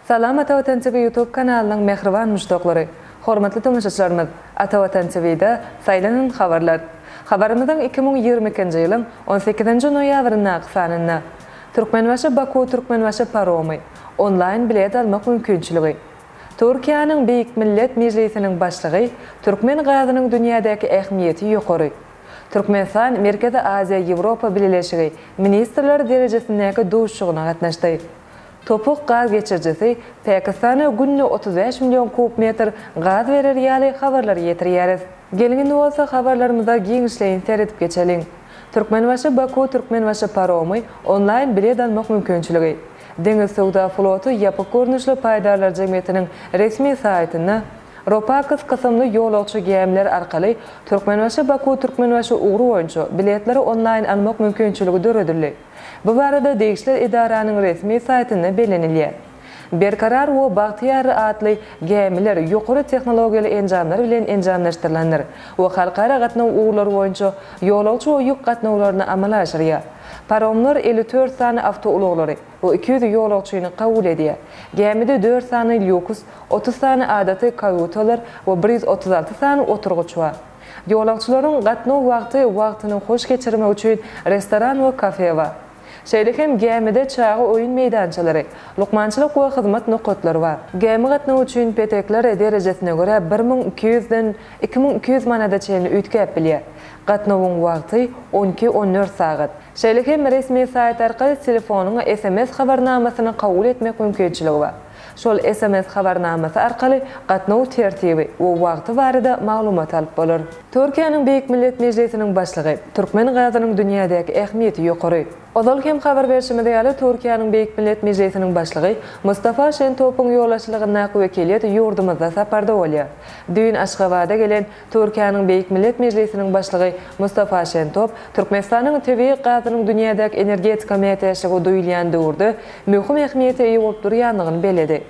Salam Ata Watan TV YouTube kanalynyň mähriban muşdaklary! Hormatly tomaşaçylarymyz, Ata Watan TV-de saýlanan habarlar. Habarymyzyň 2022-nji ýylyň on sekizinji noýabryndaky sanynda Türkmenbaşy Baku Türkmenbaşy paromy, onlaýn bilet almak mümkinçiligi. Türkiýäniň Beýik Millet Mejlisiniň başlygy türkmen gazynyň dünýädäki ähmiýeti ýokary. Türkmenistan Merkezi Aziýa-Ýewropa Bileleşigi ministrler derejesindäki duşuşygyna gatnaşdy. Topuk gaz geçirijisi Pakistana günde 35 million kub metr gaz berer ýaly habarlary ýetirýäris. Geliň indi bolsa habarlarymyza giňişleýin seredip geçeliň. Türkmenbaşy Baku Türkmenbaşy paromy onlaýn bilet almak mümkinçiligi. Deňiz söwda floty ýapyk görnüşli paýdarlar jemgyýetiniň resmi saýtynda RoPax kysymly ýolagçy gämiler arkaly Türkmenbaşy-Baku-Türkmenbaşy ugry boýunça biletleri onlaýn almak mümkinçiligi döredildi. Bu barada degişli edaranyň resmi saýtynda bellenilýär. Berkarar we Bagtyýar atly gämiler ýokary tehnologiýaly enjamlar bilen enjamlaşdyrylandyr we halkara gatnaw ugurlary boýunça ýolagçy we ýük gatnawlaryny amala aşyrýar. Paromlar 54 sany awtoulaglary we 200 ýolagçyny kabul edýär. Gämide dört sany lýuks, 30 sany adaty kaýutalar we 136 sany oturgyç bar. Ýolagçylaryň gatnaw wagty wagtyny hoş geçirmek üçin restoran we kafe bar. Şeýle hem gämide çaga oýun meýdançalary, lukmançylyk we hyzmat nokatlary bar. Gämi gatnawy üçin petekler derejesine görä 1200 den 2200 manada çenli üýtgäp bilýär. Gatnawyň wagty, on iki, on dört sagat. Şeýle hem resmi saýt arkaly telefonyňa sms habarnamasyny kabul etmek mümkinçiligi bar. Şol sms habarnamasy arkaly gatnaw tertibi we wagty barada maglumat alyp bolar. Türkiýäniň Beýik Millet Mejlisiniň Başlygy, Türkmen gazynyň dünýädäki ähmiýeti ýokary. Ozal hem habar berşimiz ýaly, Türkiýäniň Beýik Millet Mejlisiniň Başlygy Mustafa Şentopyň ýolbaşçylygyndaky wekiliýet ýurdumyzda saparda bolýar. Düýn Aşgabada gelen Türkiýäniň Beýik Millet Mejlisiniň Başlygy Mustafa Şentop Türkmenistanyň tebigy gazynyň dünýädäki energetika mätäçligi duýulýan döwürde möhüm ähmiýete eýe bolup durýandygyny belledi.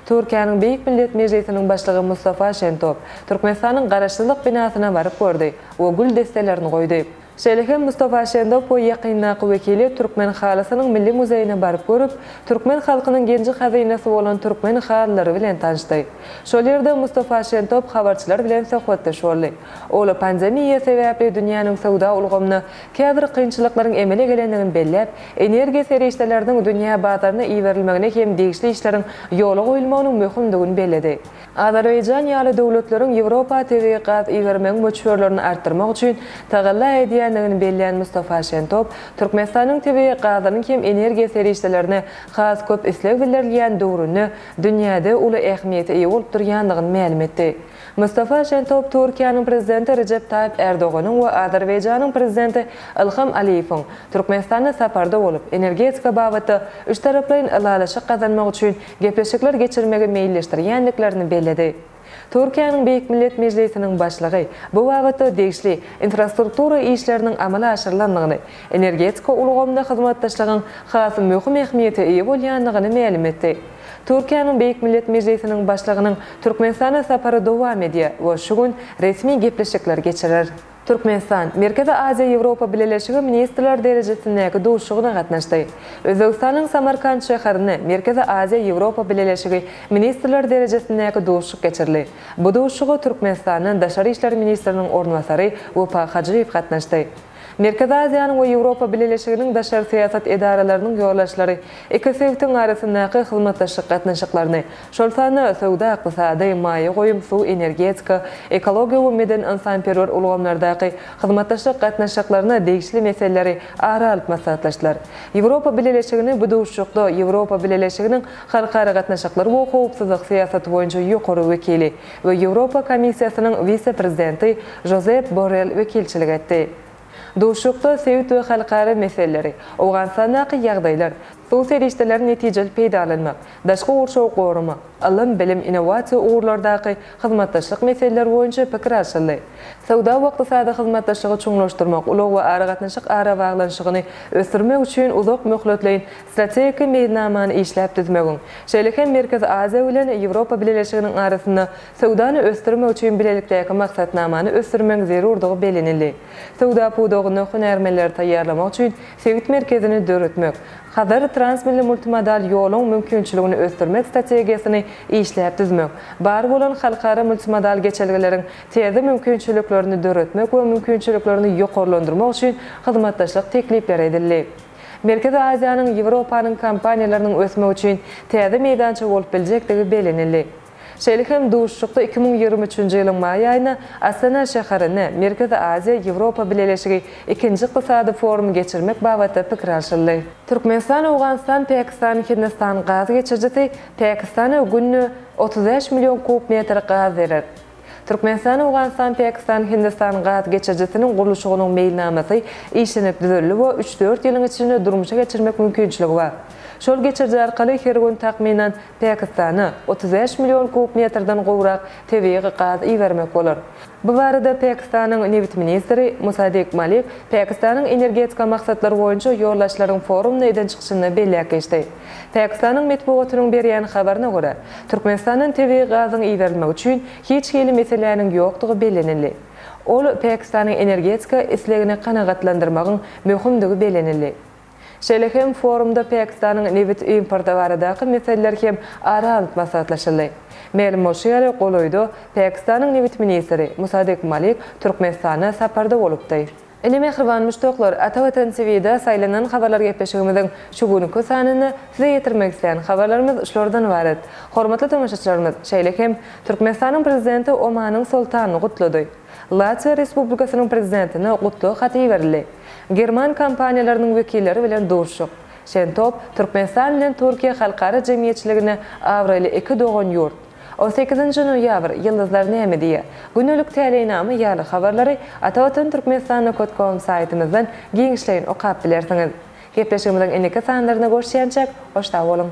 Türkiýäniň Beýik Millet Mejlisiniň Başlygy Mustafa Şentop Türkmenistanyň Garaşsyzlyk binasyna baryp gördi we gül desselerini goýdy. Şeýle hem Mustafa Şentop we ýakyndaky wekiliýet Türkmen halysynyň milli muzeýine baryp görüp, türkmen halkynyň genji-hazynasy bolan türkmen halylary bilen tanyşdy. Şol ýerde Mustafa Şentop habarçylar bilen söhbetdeş boldy. Ol pandemiýa sebäpli dünýäniň söwda ulgamynda käbir kynçylyklaryň emele gelendigini belläp, energiýa serişdeleriniň dünýä bazaryna iberilmegine hem degişli işleriň ýola goýulmagynyň möhümdigini belledi. Azerbaýjan ýaly döwletleriň Ýewropa tebigy gaz ibermegiň möçberlerini artdyrmak üçin tagalla edýändigini bellän Mustafa Şentop, Türkmenistanyň tebigy gazynyň hem energiýa serişdelerine has köp isleg bildirilýän döwründe dünýäde uly ähmiýete eýe bolup durýandygyny mälim etdi. Mustafa Şentop Türkiýäniň Prezidenti Rejep Taýyp Erdoganyň we Azerbaýjanyň Prezidenti Ilham Aliýewiň Türkmenistanda saparda bolup, energetika babatda üçtaraplaýyn ylalaşyk gazanmak üçin gepleşikler geçirmegi meýilleşdirýändiklerini belledi. Türkiýäniň Beýik Millet Mejlisiniň Başlygy bu babatda degişli infrastruktura işleriniň amala aşyrylandygyny, energetika ulgamynda hyzmatdaşlygyň has möhüm ähmiýete eýe bolýandygyny mälim etdi. Türkiýäniň Beýik Millet Mejlisiniň Başlygynyň Türkmenistana sapary dowam edýär we şu gün resmi gepleşikler geçirer. Türkmenistan, Merkezi Aziýa-Ýewropa Bileleşigi ministrler derejesindäki duşuşygyna gatnaşdy. Özbegistanyň Samarkant şäherinde Merkezi Aziýa-Ýewropa Bileleşigi ministrler derejesindäki duşuşyk geçirildi. Bu duşuşyga Türkmenistandan daşary işler ministriniň orunbasary Wepa Hajyýew gatnaşdy. Merkezi Aziýanyň we Ýewropa Bileleşiginiň daşary syýasat edaralarynyň ýolbaşçylary iki sebitiň arasyndaky hyzmatdaşlyk gatnaşyklaryny, şol sanda söwda-ykdysady, maýa goýum, suw-energetika, ekologiýa we medeni-ynsanperwer ulgamlardaky hyzmatdaşlyk gatnaşyklaryna degişli meseleleri ara alyp maslahatlaşdylar. Ýewropa Bileleşigini bu duşuşykda Ýewropa Bileleşiginiň halkara gatnaşyklar we howpsuzlyk syýasaty boýunça ýokary wekili we Ýewropa Komissiýasynyň wise-prezidenti Žozep Borrel wekilçilik etdi. Duşuşykda sebit we halkara meseleleri, Owganystandaky ýagdaýlar, suw serişdelerini netijeli peýdalanmak, daşky gurşawy goramak, ylym, bilim, innowasiýa ugurlardaky hyzmatdaşlyk meseleleri boýunça pikir alşyldy. Söwda we ykdysady hyzmatdaşlygy çuňlaşdyrmak, ulag we aragatnaşyk arabaglanyşygyny ösdürmek üçin uzak möhletleýin strategik meýilnamany işläp düzmegiň, şeýle hem Merkezi Aziýa bilen Ýewropa Bileleşiginiň arasynda söwdany ösdürmek üçin bilelikdäki maksatnamany ösdürmegiň zerurdygy bellenildi. Söwda pudagynda hünärmenleri taýýarlamak üçin sebit merkezini döretmek. Hazar transmilli multimodal ýoluň mümkinçiligini ösdürmek strategiýasyny işläp düzmek, bar bolan halkara multimodal geçelgeleriň täze mümkinçiliklerini döretmek we mümkinçiliklerini ýokarlandyrmak üçin hyzmatdaşlyk teklipleri edildi. Merkezi Aziýanyň Ýewropanyň kompaniýalarynyň ösmegi üçin täze meýdança bolup biljekdigi bellenildi. Şeýle hem duşuşykda 2023-nji ýylyň maý aýynda Astana şäherinde Merkezi Aziýa, Ýewropa Bileleşigi ikinji ykdysady forumy geçirmek babatda pikir alşyldy. Türkmenistan, Owganystan, Pakistan, Hindistan gaz geçirijisi Pakistana günde 35 million kub metr gaz berer. Türkmenistan, Owganystan, Pakistan, Hindistan gaz geçirijisiniň gurluşygynyň meýilnamasy işlenip düzüldi we üç-dört ýylyň içinde durmuşa geçirmek mümkinçiligi bar. Şol geçiriji arkaly her gün takmynan Pakistana 35 million kub metrden gowrak tebigy gaz ibermek bolar. Bu barada Pakistanyň nebit ministri Musadik Malik Pakistanyň energetika maksatlary boýunça ýolbaşçylaryň forumynda eden çykyşynda belläp geçdi. Pakistanyň metbugatynyň berýän habaryna görä, Türkmenistandan tebigy gazyň iberilmegi üçin hiç hili meseläniň ýokdugy bellenildi. Ol Pakistanyň energetika islegini kanagatlandyrmagyň möhümdigi bellenildi. Şeýle hem forumda Pakistanyň nebit importy baradaky meseleler hem ara alnyp maslahatlaşyldy. Mälim bolşy ýaly, golaýda Pakistanyň nebit ministri Musadik Malik Türkmenistana saparda bolupdy. Ine mähriban muşdaklar, Ata Watan TV-de saýlanan habarlar gepleşigimiziň şu günki sanynda size ýetirmek islän habarlarymyz şulardan ybarat. Hormatly tomaşaçylarymyz, şeýle hem Türkmenistanyň Prezidenti Omanyň Soltanyny gutlady. Latwiýa Respublikasynyň Prezidentine gutlag haty iberildi. German kompaniýalarynyň wekilleri bilen duşuşyk. Şentop, Türkmenistan bilen Türkiýe halkara jemgyýetçiligine abraýly iki dogan ýurt. On sekizinji noýabr, Ýyldyzlar näme diýýär? Gündelik täleýnama ýaly habarlary Atavatan Türkmenistan nokot kom saýtymyzdan giňişleýin okap bilersiňiz. Gepleşigimiziň indiki sanlarynda görüşýänçäk, hoş sag boluň!